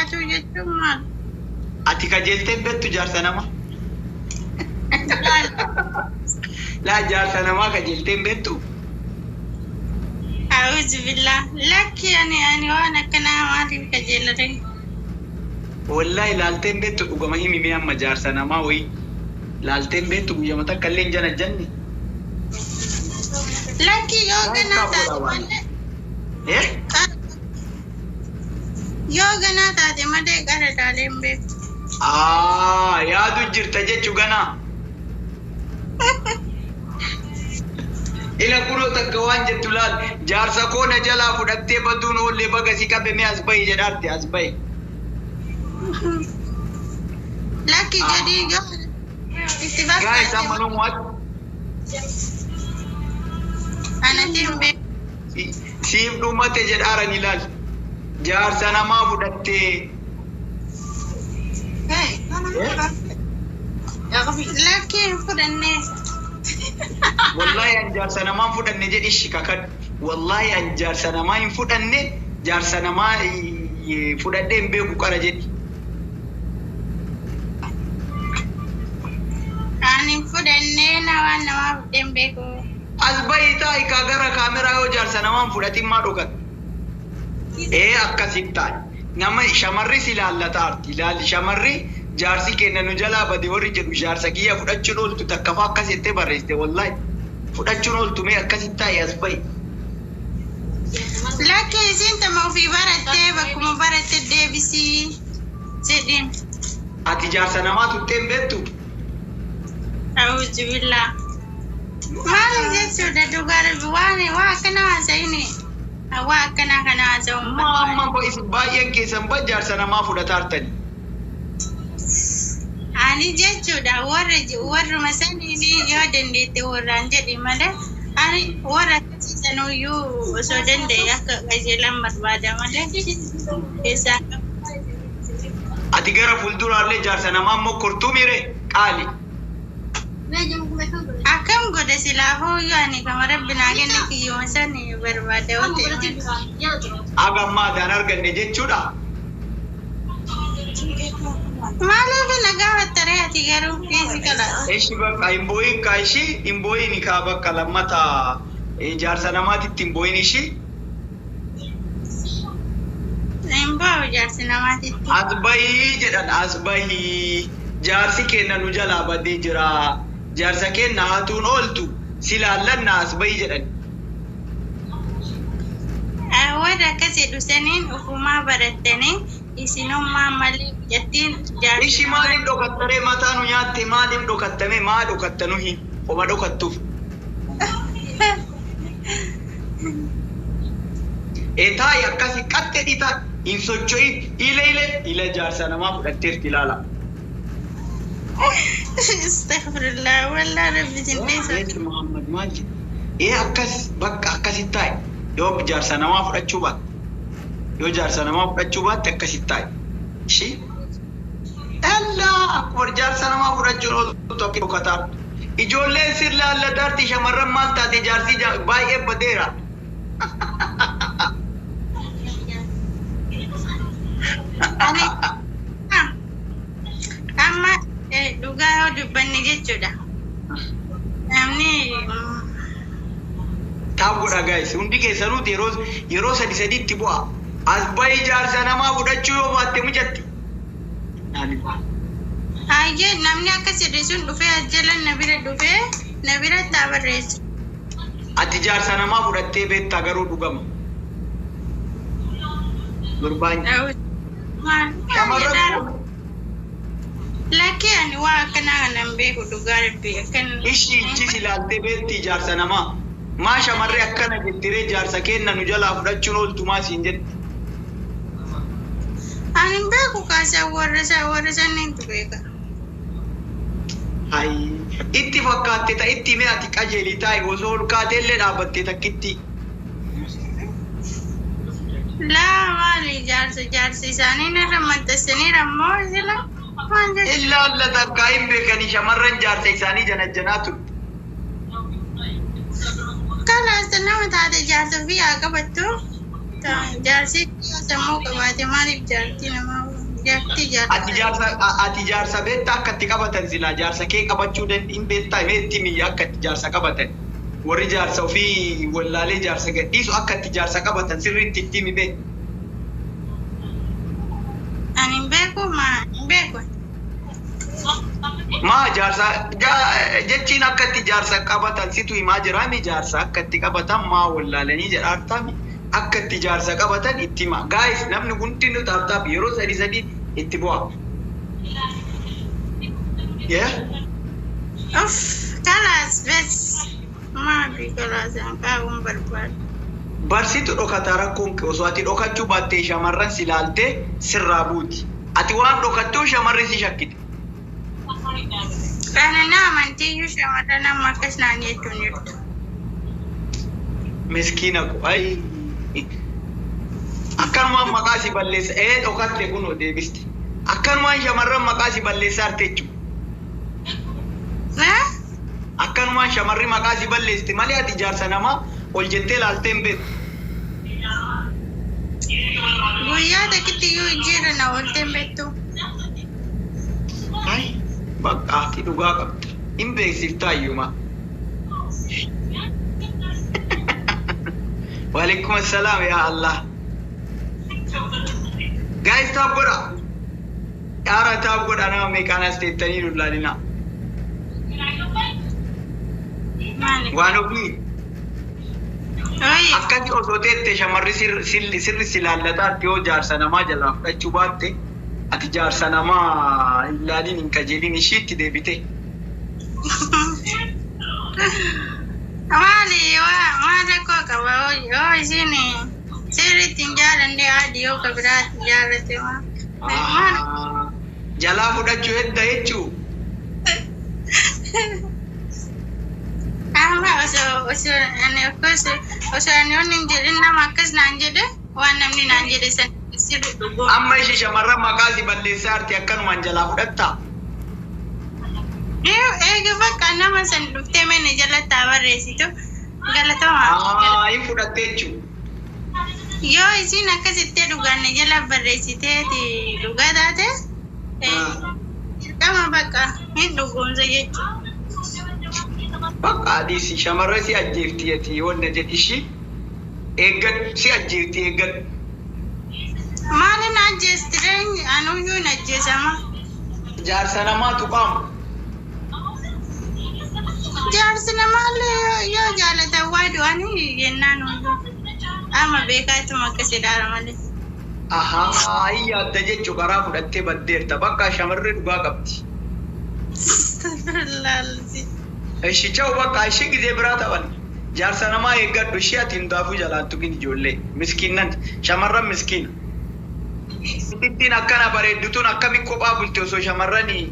Hatuu jechuun maal? Ati kajeeltee hin beektu jaarsa namaa? Laa jaarsa namaa kajeeltee hin beektu? A'uuzu billah. Lakki ani waan akkanaa maaliif kajeelate? Wallaahi laaltee hin beektu dhugama himi mee amma jaarsa namaa wayii. Laaltee hin beektu guyyama takka illee hin janajjanne. Lakki yoo ganaa taate malee. Eh? Yoo ganaa taate malee qara laalee hin beeku. Aa, yaadu jirta jechu ganaa. Ila kunoo takka waan jettu laal jaarsa koo na jalaa fudhattee baduun oollee baga si qabe mee as bahi jedhaarte as bahi. Lakki jedhii yoo itti Guys, fakkaate amma nu mo'atu. anatti hin beeku. Siif dhumate jedhaaran ilaal. Jaarsa namaa fudhattee. Lakki hin fudhannee. Wallahi an jaarsa namaa hin fudhanne jedhi ishi kakadhu. Wallahi an jaarsa namaa hin fudhanne jaarsa namaa fudhadhee hin beeku qara jedhi. Ani hin fudhannee na waan namaa fudhee hin beeku. As bahi taa'i kaa gara kaameraa yoo jaarsa namaa hin fudhatin maa dhokata? Ee akkasitti taa'i. Nama shamarri si ilaallataarti. Ilaalli shamarri jaarsi keenya nu jalaa bade warri jedhu jaarsa kiyya fudhachuun ooltu takka faa akkas jettee barreessite wallahi. Fudhachuun ooltu mee akkasitti taa'i as bahi. Lakki isiin tama ofii barattee bakkuma baratte deebisii jedhiin. Ati jaarsa namaa tuttee hin beektu? A'uuzu billah. Maal jechuudha dhugaa rabbi waan waa akkanaa haasa'ini. Waa akkanaa kana haasa'uun Maa amma isin baay'een keessan ba jaarsa namaa fudhataartani. Ani jechuudha warra warruma saniin yoo dandeette warraan jedhi malee ani warra akkasii sanuyyuu osoo danda'e akka qajeelan barbaada malee keessaa qabu. Ati gara fuulduraallee jaarsa namaa mokkortuu miire qaali. Akkam godhe silaa hooyyuu ani kama rabbi naa kenne kiyyuma sani barbaada yoo ta'e malee. Aga ammaa adaan arganne jechuudha. Maaliif na gaafattaree ati garuu dhiisi kalaas. Ishi bakka hin boo'in kaa ishii hin boo'in kaa bakka lammata jaarsa namaatitti hin boo'in ishii. Hin boo'u jaarsi namaatitti. As bahii jedhan as bahii jaarsi keenya nu jalaa badee jira. Jaarsa keenya hatuun ooltu si laallanna as bahii jedhan. Warra akkas jedhu saniin ofumaa barattanii isinummaa malee jettiin jaarsi Ishi namaa. maaliif dhokattaree mataa nu nyaatte maaliif dhokattame maa dhokatta nuhi homa dhokattuuf. E taa'i akkasi qaxxedhi taa'i hin socho'in ile ile ile jaarsa namaa fudhatteerti ilaala. Astaghfirullah wallah rabbi sin dhiisu. Eessi Muhammad maal jedhe? Ee akkas bakka akkasitti taa'i yoo jaarsa namaa fudhachuu baatte yoo jaarsa namaa fudhachuu baatte akkasitti taa'i. Ishii Allaa akkuma jaarsa namaa fudhachuun ooltu akka dhokataa. Ijoolleen sir laallataarti shamarran maal taate jaarsi baay'ee badeera. Ani amma dhugaa yoo dubbanne jechuudha. Namni Taap godha guys hundi keessanuu yeroo yeroo sadi sadiitti bu'a. As bahi jaarsa namaa fudhachuu yoo baatte mucatti. Hayyee namni akkas jedhe sun dhufee as jalan na bira dhufee na biratti haa barreessu. Ati jaarsa namaa fudhattee beektaa garuu dhugama. Gurbaan Maal maal jedhaa? shamarran Lakki ani waa akkanaa kana hin beeku dhugaa rabbi akkan. Ishii ichis ilaaltee beektii jaarsa namaa. Maa shamarree akkana jettiree jaarsa kenna nu jalaa fudhachuun ooltu maa siin jetti. Ani hin beeku kaasaa warra isaa warra saniintu beeka. Hayi itti fakkaatte ta itti mee ati qajeelii taa'i osoo ol kaatee illee dhaabbatte takkitti. Laa maali jaarsa jaarsi isaanii narra maxxansaniira ammoo sila maal jechuudha. Ilaallata akka hin beekanii shamarran jaarsa isaanii janajjanaa turte. Kalaas nama taate jaarsa ofii haa qabattu. Jaarsi yoo sammuu qabaate maaliif jaartii namaa jaartii Ati jaartii jaarsa ati jaarsa beektaa akka itti qabatan silaa jaarsa kee qabachuu hin beektaa mee itti miyya akka itti jaarsa qabatan. Warri jaarsa ofii wallaalee jaarsa gadhiisu akka itti jaarsa qabatan sirriitti itti himi bee. Ani hin beeku maa hin beeku. Maa jaarsa jechiin akka itti jaarsa qabatan situ himaa jiraami jaarsa akka itti qabatan maa wallaalanii jedhaartaami akka itti jaarsa qabatan itti hima. Guys, namni hundinuu tap tap yeroo sadi sadi itti bu'a. Yeah? Uff, kalaas bes. Maafi kalaas an kaa'uun barbaadu. Barsitu dhokataa rakkoon kee osoo ati dhokachuu baattee shamarran si laaltee sirraa buuti. Ati waan dhokattuu shamarri si shakkite. Kana na amantiyyuu shamarran amma akkas naan jechuun jirtu. Miskiina ko ay. Akkanumaan maqaa si balleessa ee dhokatte kunoo deebiste. Akkanumaan shamarran maqaa si balleessaa arte jechuudha. Eh? Akkanumaan shamarri maqaa si balleessite malee ati jaarsa namaa ol jettee laaltee hin beektu. Guyyaa takkitti iyyuu ijjiirra na ooltee hin beektu. Ay, bakka ati dhugaa qabda. Hin beeksiftaa iyyuma. Waalaikum assalaam yaa Allah. Guys, tap godha. Yaara tap godha nama meeqaan as teettanii lullaalina. Maali? Waan ofii Oye, akkasi osoo teette shamarri sirri si laallataatti yoo jaarsa namaa jalaa fudhachuu baatte ati jaarsa namaa hin laalin hin qajeelin ishiitti deebite. Maali waa maal rakkoo qaba yoo isin sirriitti hin jaalanne haadhi yoo ka biraatti jaallate maal? Maal? Jalaa fudhachuu hedda jechuu. Amma osoo ani akkas osoo ani onni hin jedhin nama akkas naan jedhe waan namni naan jedhe san sirri dhuguu. Amma ishee shamarran maqaa si balleessaa arti akkanumaan jalaa fudhattaa? Eega bakka nama san dhuftee mana jalatti haa barreessitu galatama. Hin fudhattee jechuu. Yoo isin akkasitti dhugaan jala barreessiteeti dhugaa taate dirqama bakka hin dhugoomsa jechuudha. Bakka adiisi shamarra si ajjeefti ati wanna jedhi ishii eeggadhu si ajjeefti eeggadhu. Maaliin ajjeestiree anuyyuu hin ajjeesama. Jaarsa namaa tuqaamu. Jaarsi namaallee yoo jaalatan waa du'anii jennaan huyyuu. Amma beekaatuma akkasidhaara malee. Ahaa, hin yaadda jechuu karaa fudhattee baddeerta. Bakka shamarri dhugaa qabdi. Laalti. Ishi cha'u bakka ishii gizee biraa taphan. Jaarsa namaa eeggadhu ishii ati hundaafuu jalaan tuqin ijoollee. Miskiinnan shamarran miskiina. Ittiin akkana bareeddutuun akkami kophaa bulte osoo shamarranii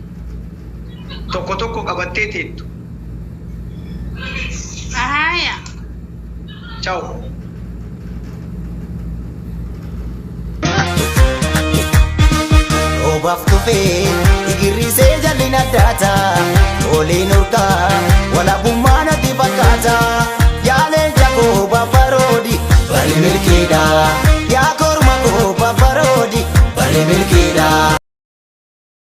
tokko tokko qabattee teettu. Ahaaya. Cha'u. Roobaaf dhufee igirrisee jalli naddaata. Tole.